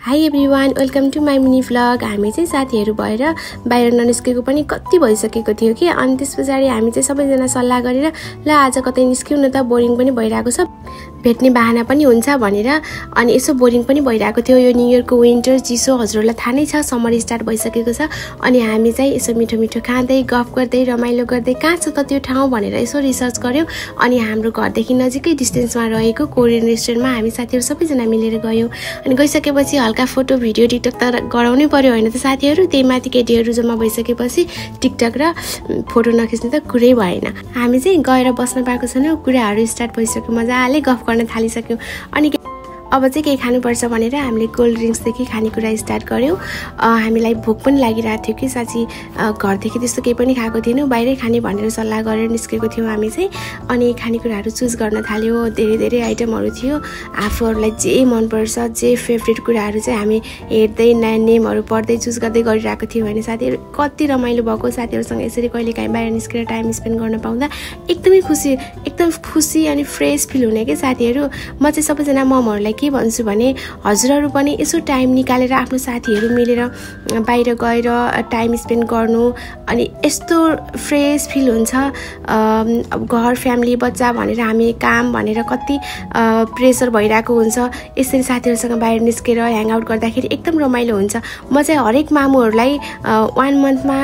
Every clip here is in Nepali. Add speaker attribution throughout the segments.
Speaker 1: High everyone, welcome to my mini vlog. हामी चाहिँ साथीहरू भएर बाहिर ननिस्केको पनि कति भइसकेको थियो कि, अनि त्यस पछाडि हामी चाहिँ सबैजना सल्लाह गरेर ल आज कतै निस्क्यौँ न त, बोरिङ पनि भइरहेको छ, भेट्ने बाहना पनि हुन्छ भनेर। अनि यसो बोरिङ पनि भइरहेको थियो। यो न्यू इयरको विन्टर चिसो हजुरहरूलाई थाहा नै छ, समर स्टार्ट भइसकेको छ। अनि हामी चाहिँ यसो मिठो मिठो खाँदै गफ गर्दै रमाइलो गर्दै कहाँ छ त त्यो ठाउँ भनेर यसो रिसर्च गऱ्यौँ। अनि हाम्रो घरदेखि नजिकै डिस्टेन्समा रहेको कोरियन रेस्टुरेन्टमा हामी साथीहरू सबैजना मिलेर गयौँ। अनि गइसकेपछि हल्का फोटो भिडियो टिकटक त गराउनै पर्यो होइन त साथीहरू। त्यही माथि केटीहरू जम्मा भइसकेपछि टिकटक र फोटो नखिच्ने त कुरै भएन। हामी चाहिँ गएर बस्न पाएको छैनौँ, कुराहरू स्टार्ट भइसक्यो, मजाले गफ गर्न थालिसक्यौँ। अनि अब चाहिँ केही खानुपर्छ भनेर हामीले कोल्ड ड्रिङ्क्सदेखि खानेकुरा स्टार्ट गऱ्यौँ। हामीलाई भोक पनि लागिरहेको थियो कि साँच्ची, घरदेखि त्यस्तो केही पनि खाएको थिएनौँ, बाहिरै खाने भनेर सल्लाह गरेर निस्केको थियौँ हामी चाहिँ। अनि खानेकुराहरू चुज गर्न थाल्यो, धेरै धेरै आइटमहरू थियो। आफूहरूलाई जे मनपर्छ, जे फेभरेट कुराहरू चाहिँ हामी हेर्दै नेमहरू पढ्दै चुज गर्दै गरिरहेको थियौँ होइन साथीहरू। कति रमाइलो भएको, साथीहरूसँग यसरी कहिले काहीँ बाहिर निस्केर टाइम स्पेन्ड गर्न पाउँदा एकदम खुसी अनि फ्रेस फिल हुने कि साथीहरू। म चाहिँ सबैजना ममहरूलाई के भन्छु भने, हजुरहरू पनि यसो टाइम निकालेर आफ्नो साथीहरू मिलेर बाहिर गएर टाइम स्पेन्ड गर्नु, अनि यस्तो फ्रेस फिल हुन्छ। अब घर फ्यामिली बच्चा भनेर हामी काम भनेर कति प्रेसर भइरहेको हुन्छ, यसरी साथीहरूसँग बाहिर निस्केर ह्याङआउट गर्दाखेरि एकदम रमाइलो हुन्छ। म चाहिँ हरेक मामुहरूलाई 1 मन्थमा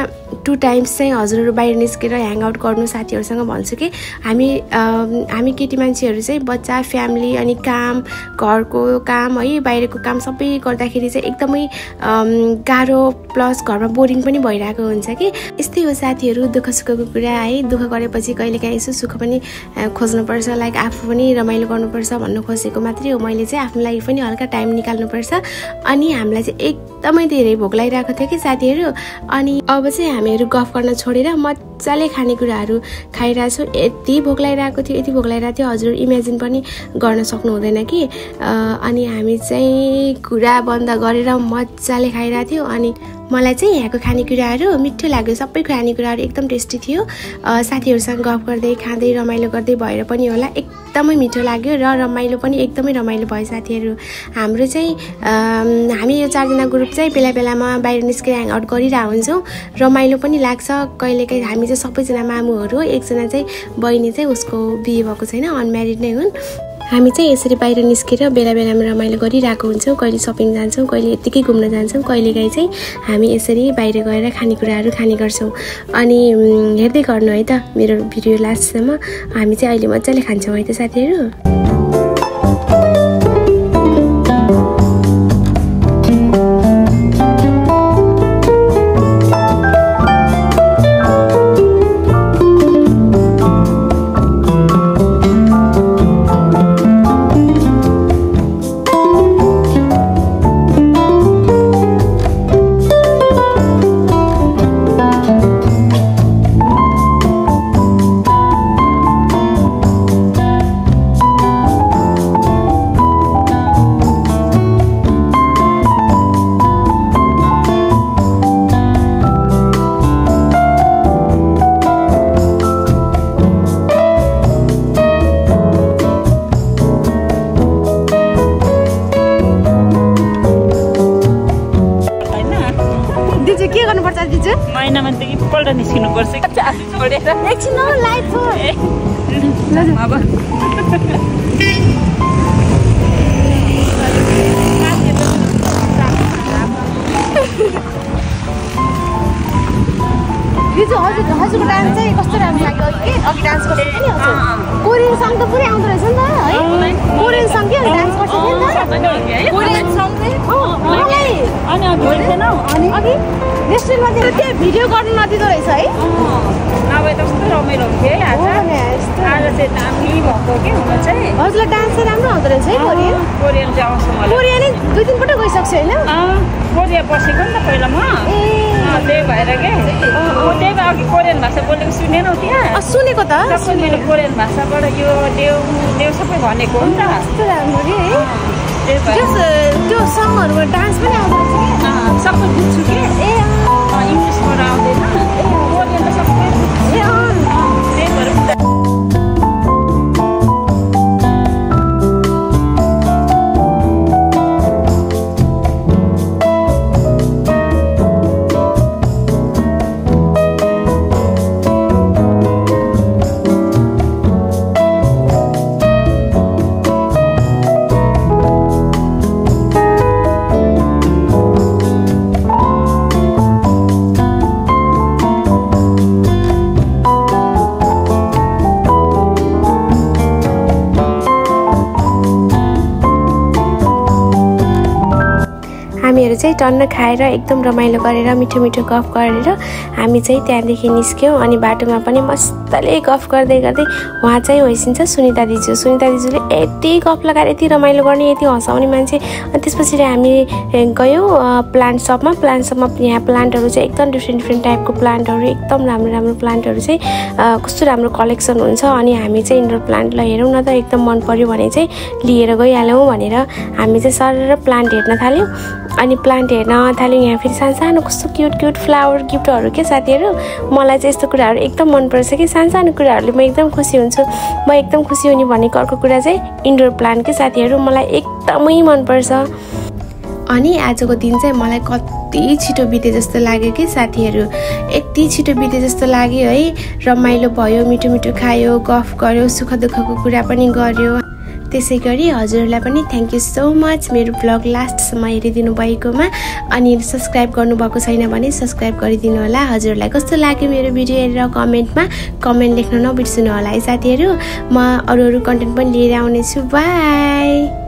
Speaker 1: 2 टाइम्स चाहिँ हजुरहरू बाहिर निस्केर ह्याङआउट गर्नु साथीहरूसँग भन्छु कि। हामी केटी मान्छेहरू चाहिँ बच्चा फ्यामिली अनि काम, घरको काम है, बाहिरको काम सबै गर्दाखेरि चाहिँ एकदमै गाह्रो प्लस घरमा बोरिङ पनि भइरहेको हुन्छ कि। यस्तै हो साथीहरू, दुःख सुखको कुरा है। दुःख गरेपछि कहिलेकाहीँ यसो सुख पनि खोज्नुपर्छ, लाइक आफू पनि रमाइलो गर्नुपर्छ भन्नु खोजेको मात्रै हो। मैले चाहिँ आफ्नो लागि पनि हल्का टाइम निकाल्नुपर्छ। अनि हामीलाई चाहिँ एकदमै धेरै भोक लागिरहेको थियो कि साथीहरू। अनि अब चाहिँ हामीहरू गफ गर्न छोडेर मजाले खानेकुराहरू खाइरहेछौँ। यति भोक लागिरहेको थियो हजुर इमेजिन पनि गर्न सक्नु हुँदैन कि। अनि हामी चाहिँ कुरा बन्द गरेर मजाले खाइरहेको थियौँ। अनि मलाई चाहिँ यहाँको खानेकुराहरू मिठो लाग्यो, सबै खानेकुराहरू एकदम टेस्टी थियो। साथीहरूसँग गफ गर्दै खाँदै रमाइलो गर्दै भएर पनि होला, एकदमै मिठो लाग्यो र रमाइलो पनि एकदमै रमाइलो भयो साथीहरू। हाम्रो चाहिँ हामी यो 4 जना ग्रुप चाहिँ बेला बेलामा बाहिर निस्केर ह्याङआउट गरिरहेको हुन्छौँ, रमाइलो पनि लाग्छ। कहिलेकाहीँ हामी चाहिँ सबैजना मामुहरू, एकजना चाहिँ बहिनी चाहिँ उसको बिहे भएको छैन, अनम्यारिड नै हुन्। हामी चाहिँ यसरी बाहिर निस्केर बेला बेलामा रमाइलो गरिरहेको हुन्छौँ। कहिले सपिङ जान्छौँ, कहिले यत्तिकै घुम्न जान्छौँ, कहिलेकाहीँ चाहिँ हामी यसरी बाहिर गएर खानेकुराहरू खाने गर्छौँ। अनि हेर्दै गर्नु है त मेरो भिडियो लास्टसम्म। हामी चाहिँ अहिले मजाले खान्छौँ है त साथीहरू। के गर्नुपर्छ दिजु?
Speaker 2: महिनामा एकपल्ट निस्किनुपर्छ।
Speaker 1: एकछिन लाइट छ अब। दिजु हजुरको डान्स चाहिँ कस्तो राम्रो लाग्यो कि? अघि डान्स गर्छ नि हजुर, कोरियन सङ त पुरै आउँदो रहेछ नि त है। कोरियन सङ के डान्स गर्छ नि त, कोरियन सङ चाहिँ अनि अघि रेस्टुरेन्टमा त्यो भिडियो गर्नु नदिँदो रहेछ है।
Speaker 2: नभए त कस्तो रमाइलो हुन्थ्यो है। आज चाहिँ दामी भएको के हुन चाहिँ।
Speaker 1: हजुरलाई डान्स चाहिँ राम्रो आउँदो रहेछ है
Speaker 2: कोरियन चाहिँ आउँछ मलाई।
Speaker 1: कोरियन 2-3 पल्ट गइसक्छु होइन,
Speaker 2: कोरिया बसेको नि त पहिला म, त्यही भएर के त्यही भएर अघि कोरियन भाषा बोलेको सुनेनौ त्यहाँ?
Speaker 1: सुनेको त,
Speaker 2: सबै मेरो कोरियन भाषाबाट यो देव सबै भनेको हो नि त।
Speaker 1: कस्तो राम्रो रे है। त्यो सङहरू डान्स पनि आउँदो रहेछ कि?
Speaker 2: सबै बुझ्छु कि। इङ्ग्लिसबाट आउँदैन, कोरियन त सबै त्यही भएर।
Speaker 1: हामीहरू चाहिँ टन्न खाएर एकदम रमाइलो गरेर मिठो मिठो गफ गरेर हामी चाहिँ त्यहाँदेखि निस्क्यौँ। अनि बाटोमा पनि मस्तले गफ गर्दै गर्दै उहाँ चाहिँ होइसिन्छ सुनिता दिजुले यति गफ लगाएर यति रमाइलो गर्ने यति हँसाउने मान्छे। अनि त्यसपछि हामी गयौँ प्लान्ट सपमा यहाँ प्लान्टहरू चाहिँ एकदम डिफ्रेन्ट टाइपको प्लान्टहरू एकदम राम्रो प्लान्टहरू चाहिँ कस्तो राम्रो कलेक्सन हुन्छ। अनि हामी चाहिँ इन्डोर प्लान्ट ल हेरौँ न त एकदम मन पर्यो भने चाहिँ लिएर गइहालौँ भनेर हामी चाहिँ सर प्लान्ट हेर्न थाल्यौँ। अनि प्लान्ट हेर्न थाल्यौँ। यहाँ फेरि सानो कस्तो क्युट फ्लावर गिफ्टहरू के साथीहरू, मलाई चाहिँ यस्तो कुराहरू एकदम मनपर्छ कि सानो कुराहरूले म एकदम खुसी हुन्छु। म एकदम खुसी हुने भनेको अर्को कुरा चाहिँ इन्डोर प्लान्ट के साथीहरू मलाई एकदमै मनपर्छ। अनि आजको दिन चाहिँ मलाई कति छिटो बिते जस्तो लाग्यो कि साथीहरू, यति छिटो बिते जस्तो लाग्यो है। रमाइलो भयो, मिठो खायो, गफ गर्यो, सुख दुःखको कुरा पनि गर्यो। त्यसै गरी हजुरहरूलाई पनि थ्याङ्क यू सो मच मेरो ब्लग लास्टसम्म हेरिदिनु भएकोमा। अनि सब्सक्राइब गर्नुभएको छैन भने सब्सक्राइब गरिदिनु होला। हजुरहरूलाई कस्तो लाग्यो मेरो भिडियो हेरेर कमेन्टमा कमेन्ट लेख्न नबिर्सनु होला है साथीहरू। म अरू कन्टेन्ट पनि लिएर आउनेछु। बाई।